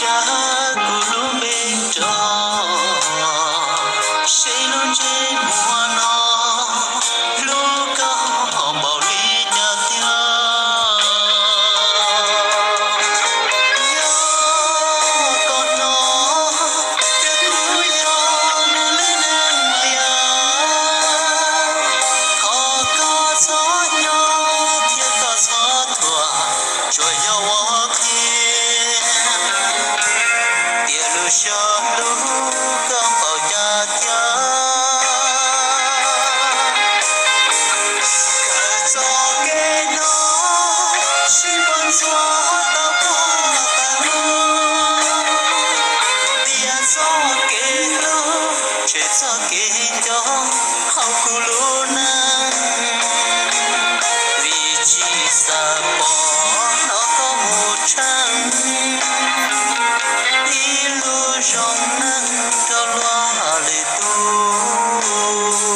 Ca kuv lub npe rau, seb lub ntsej muag no hlub koj npaum li cas tiag. Yog koj hnov tias kuv yog neeg leej neeg liam, thov koj txhob nyob thiab koj txhob thuam, tsuas yog ua qhia tias lub siab hlub koj npaum cas tiag. Kawm txoj kev no, seb puas ntxuav tau koj tas lub, tias txoj kev hlub tshem txoj kev nco hauv kuv lub neej, vim tsis xav pom hnov koj mus tsheej ib lub zoo neeg rau luag lwm tus.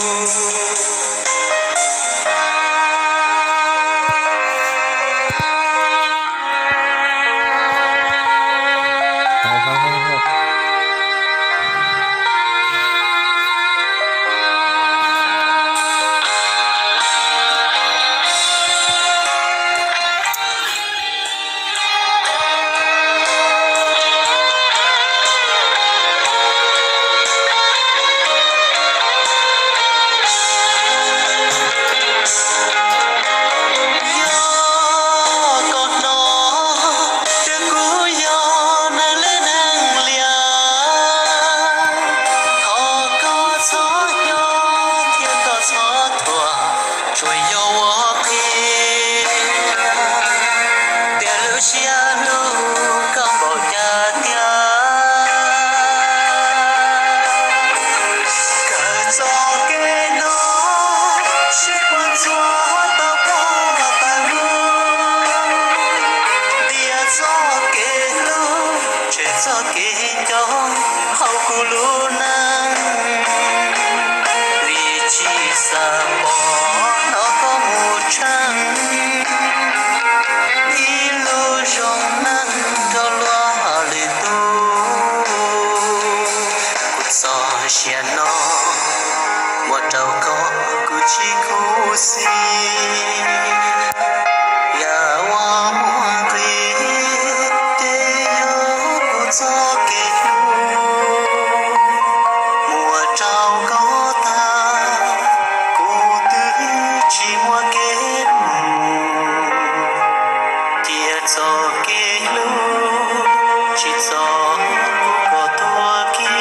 Yog koj hnov tias kuv yog neeg leej neeg liam, thov koj txhob nyob thiab koj txhob thuam, tsuas yog ua qhia tias lub siab hlub koj npaum cas tiag. Kawm txoj kev no, seb puas ntxuav tau koj tas lub, tias txoj kev hlub tshem txoj kev nco hauv kuv lub neej, vim tsis xav pom hnov koj mus tsheej ib lub zoo neeg rau luag lwm tus. Kuv txoj sia no muab rau koj, kuv tsis khuv xim. Yam uas muaj nqis ces yog kuv txoj kev hlub, muab rau koj tag, kuv twb tsis muaj kev mus, cia txoj kev hlub tsis txog kuv kom tuag kiag.